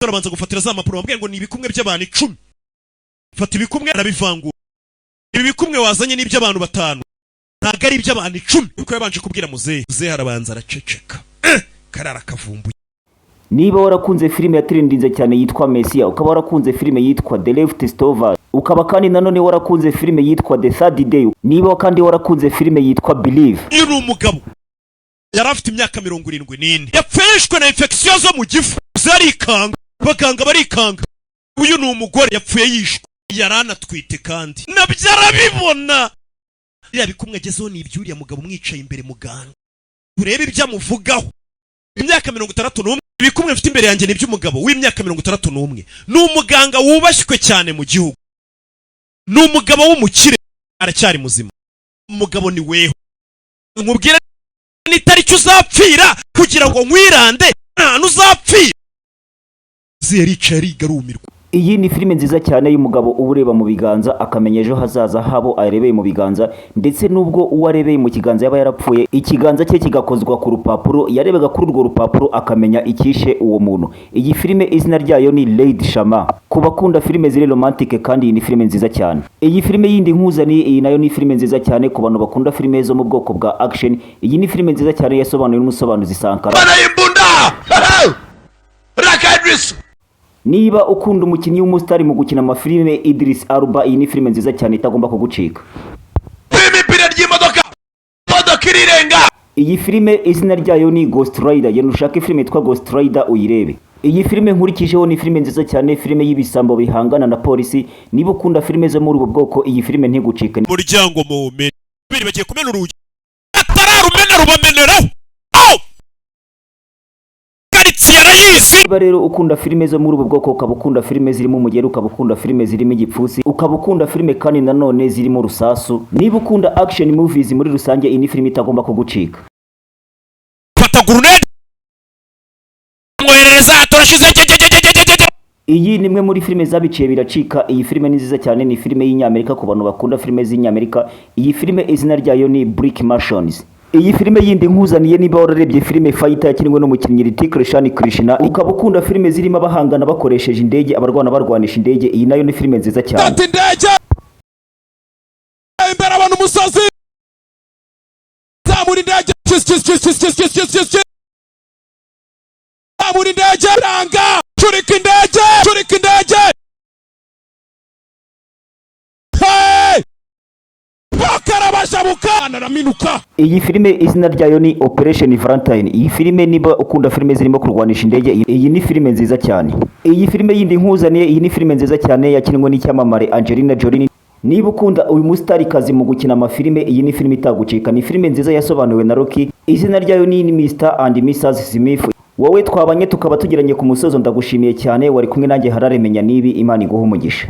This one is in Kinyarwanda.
Arabanza gufatira za mpapuro, bambwiye ngo ni ibikumwe by'abantu 10. Fata ibikumwe, arabivangura. Ibi bikumwe wazanye ni iby'abantu batanu, ntabwo ari iby'abantu 10, kuko yabanje kubwira muzehe. Muzehe arabanza araceceka. Karara kavumbuye. Niba warakunze filime yatrendinze cyane yitwa Mesiya, ukaba warakunze filime yitwa The Leftovers, ukaba kandi nanone warakunze filime yitwa The Third Day, niba kandi warakunze filime yitwa Believe, Uyu ni umugabo yari afite imyaka 74, yapfuye yishwe na infection zo mu gifu. Zarikanga, abaganga barikanga. Uyu ni umugore yapfuye yishwe, yari anatwite, kandi nabyo arabibona. Biriya bikumwe agezeho ni iby'uriya mugabo umwicaye imbere. Muganga, turebe ibyo amuvugaho. Imyaka 61. Ibikumwe mfite imbere yanjye ni iby'umugabo w'imyaka 61. Ni umuganga wubashywe cyane mu gihugu, ni umugabo w'umukire, aracyari muzima. Umugabo ni weho, nkubwire n'itariki uzapfira kugira ngo nkwirande ahantu uzapfira. Yaricaye ariga, arumirwa. Iyi ni filime nziza cyane y'umugabo uba ureba mu biganza akamenya ejo hazaza habo arebeye mu biganza, ndetse n'ubwo uwo arebeye mu kiganza yaba yarapfuye, ikiganza cye kigakozwa ku rupapuro, yarebaga kuri urwo rupapuro akamenya icyishe uwo muntu. Iyi filime izina ryayo ni Lady Shama. Ku bakunda filime ziri romantique, kandi iyi ni filime nziza cyane. Iyi filime yindi nkuzaniye, iyi nayo ni filime nziza cyane ku bantu bakunda filime zo mu bwoko bwa action. Iyi ni filime nziza cyane yasobanuwe n'umusobanuzi Sankara. Bana imbunda Raka Idris. Niba ukunda umukinnyi w'umusitari mu gukina amafilime Idris Elba, iyi ni filime nziza cyane itagomba kugucika. Ipine ry'imodoka, imodoka irirenga. Iyi filime izina ryayo ni Ghost Rider. Genda ushake filime yitwa Ghost Rider uyirebe. Iyi filime nkurikijeho ni filime nziza cyane, filime y'ibisambo bihangana na polisi. Niba ukunda filime zo muri ubu bwoko, iyi filime ntigucike. Umuryango muwumene babiri bagiye kumena urugi, atararumena rubameneraho. Oh! Karitsiye arayizi. Niba rero ukunda filime zo muri ubu bwoko, ukaba ukunda filime zirimo umugeri, ukaba ukunda filime zirimo igipfunsi, ukaba ukunda filime kandi nanone zirimo urusasu, niba ukunda action movies muri rusange, iyi ni filime itagomba kugucika. Fata grenade, mwoherereza, turashize. Iyi ni imwe muri filime zabiciye biracika. Iyi filime ni nziza cyane, ni filime y'Inyamerika. Ku bantu bakunda filime z'Inyamerika, iyi filime izina ryayo ni Brick Mansions. Iyi filime yindi nkuzaniye, niba wararebye filime Fighter yakinwe n'umukinnyi Hrithik Roshan Krishna, ukaba ukunda filime zirimo abahangana bakoresheje indege, abarwana barwanisha indege, iyi nayo ni filime nziza cyane. Ati indege imbere, abantu umusozi, zamura indege, kis kis kis kis kis kis kis kis kis, zamura indege, ranga, curika indege, curika indege. Hey! Bakarabashabuka, araminuka. Iyi filime izina ryayo ni Operation Valentine. Iyi filime, niba ukunda filime zirimo kurwanisha indege, iyi ni filime nziza cyane. Iyi filime yindi nkuzaniye, iyi ni filime nziza cyane yakinwe n'icyamamare Angelina Jolie. Niba ukunda uyu mustarikazi mu gukina amafilime, iyi ni filime itagucika. Ni filime nziza yasobanuwe na Rocky, izina ryayo ni Mr and Mrs Smith. Wowe twabanye tukaba tugiranye ku musozo, ndagushimiye cyane. Wari kumwe nanjye Harare Menya Nibi. Imana iguhe umugisha.